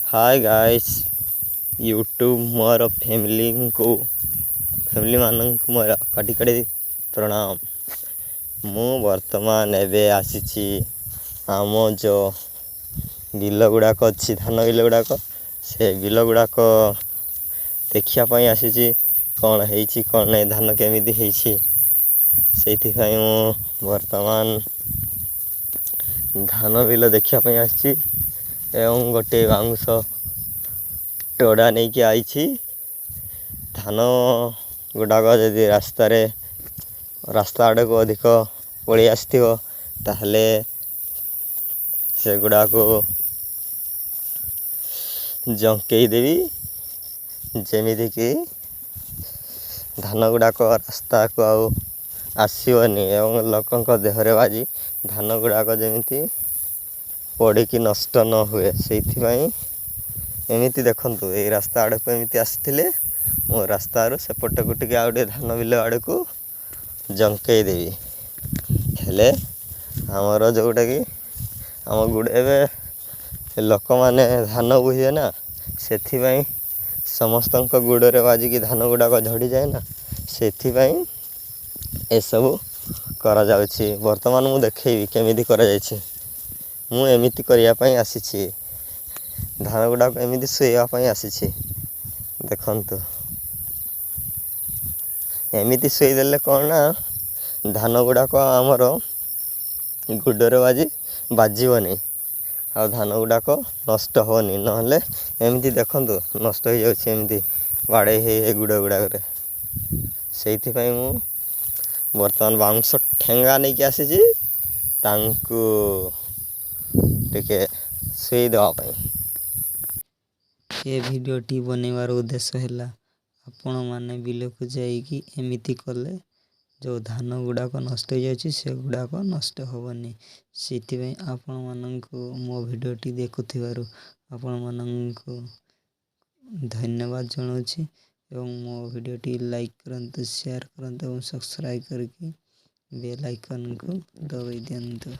ହାଏ guys, YouTube ମୋର ଫ୍ୟାମିଲିଙ୍କୁ, ଫ୍ୟାମିଲିମାନଙ୍କୁ ମୋର କୋଟି କୋଟି ପ୍ରଣାମ। ମୁଁ ବର୍ତ୍ତମାନ ଏବେ ଆସିଛି ଆମ ଯେଉଁ ବିଲ ଗୁଡ଼ାକ ଅଛି, ଧାନ ବିଲ ଗୁଡ଼ାକ, ସେ ବିଲ ଗୁଡ଼ାକ ଦେଖିବା ପାଇଁ ଆସିଛି, କ'ଣ ହେଇଛି କ'ଣ ନାହିଁ, ଧାନ କେମିତି ହେଇଛି। ସେଇଥିପାଇଁ ମୁଁ ବର୍ତ୍ତମାନ ଧାନ ବିଲ ଦେଖିବା ପାଇଁ ଆସିଛି ଏବଂ ଗୋଟେ ବାଉଁଶ ଟୋଡ଼ା ନେଇକି ଆଇଛି। ଧାନ ଗୁଡ଼ାକ ଯଦି ରାସ୍ତାରେ, ରାସ୍ତା ଆଡ଼କୁ ଅଧିକ ପଳେଇ ଆସିଥିବ, ତାହେଲେ ସେଗୁଡ଼ାକୁ ଜଙ୍କେଇ ଦେବି, ଯେମିତିକି ଧାନ ଗୁଡ଼ାକ ରାସ୍ତାକୁ ଆଉ ଆସିବନି ଏବଂ ଲୋକଙ୍କ ଦେହରେ ବାଜି ଧାନ ଗୁଡ଼ାକ ଯେମିତି ପଡ଼ିକି ନଷ୍ଟ ନ ହୁଏ, ସେଇଥିପାଇଁ ଏମିତି। ଦେଖନ୍ତୁ, ଏଇ ରାସ୍ତା ଆଡ଼କୁ ଏମିତି ଆସିଥିଲେ ମୁଁ ରାସ୍ତାରୁ ସେପଟକୁ ଟିକେ ଆଉ ଟିକେ ଧାନ ବିଲ ଆଡ଼କୁ ଜଙ୍କେଇ ଦେବି। ହେଲେ ଆମର ଯେଉଁଟାକି ଆମ ଗୁଡ଼, ଏବେ ଲୋକମାନେ ଧାନ ବୋହିବେ ନା, ସେଥିପାଇଁ ସମସ୍ତଙ୍କ ଗୋଡ଼ରେ ବାଜିକି ଧାନ ଗୁଡ଼ାକ ଝଡ଼ିଯାଏ ନା, ସେଥିପାଇଁ ଏସବୁ କରାଯାଉଛି। ବର୍ତ୍ତମାନ ମୁଁ ଦେଖେଇବି କେମିତି କରାଯାଇଛି। ମୁଁ ଏମିତି କରିବା ପାଇଁ ଆସିଛି, ଧାନ ଗୁଡ଼ାକ ଏମିତି ଶୋଇବା ପାଇଁ ଆସିଛି। ଦେଖନ୍ତୁ, ଏମିତି ଶୋଇଦେଲେ କ'ଣ ନା ଧାନ ଗୁଡ଼ାକ ଆମର ଗୋଡ଼ରେ ବାଜିବନି ଆଉ ଧାନ ଗୁଡ଼ାକ ନଷ୍ଟ ହେବନି। ନହେଲେ ଏମିତି ଦେଖନ୍ତୁ, ନଷ୍ଟ ହେଇଯାଉଛି ଏମିତି ବାଡ଼େଇ ହେଇ ହେଇ ଗୋଡ଼ ଗୁଡ଼ାକରେ। ସେଇଥିପାଇଁ ମୁଁ ବର୍ତ୍ତମାନ ବାଉଁଶ ଠେଙ୍ଗା ନେଇକି ଆସିଛି ତାଙ୍କୁ ଟିକେ ଶୋଇ ଦେବା ପାଇଁ। ଏ ଭିଡ଼ିଓଟି ବନେଇବାର ଉଦ୍ଦେଶ୍ୟ ହେଲା, ଆପଣମାନେ ବିଲକୁ ଯାଇକି ଏମିତି କଲେ ଯେଉଁ ଧାନ ଗୁଡ଼ାକ ନଷ୍ଟ ହେଇଯାଉଛି, ସେଗୁଡ଼ାକ ନଷ୍ଟ ହେବନି। ସେଥିପାଇଁ ଆପଣମାନଙ୍କୁ, ମୋ ଭିଡ଼ିଓଟି ଦେଖୁଥିବାରୁ ଆପଣମାନଙ୍କୁ ଧନ୍ୟବାଦ ଜଣାଉଛି ଏବଂ ମୋ ଭିଡ଼ିଓଟି ଲାଇକ୍ କରନ୍ତୁ, ସେୟାର କରନ୍ତୁ ଏବଂ ସବସ୍କ୍ରାଇବ୍ କରିକି ବେଲ୍ ଆଇକନ୍କୁ ଦବାଇ ଦିଅନ୍ତୁ।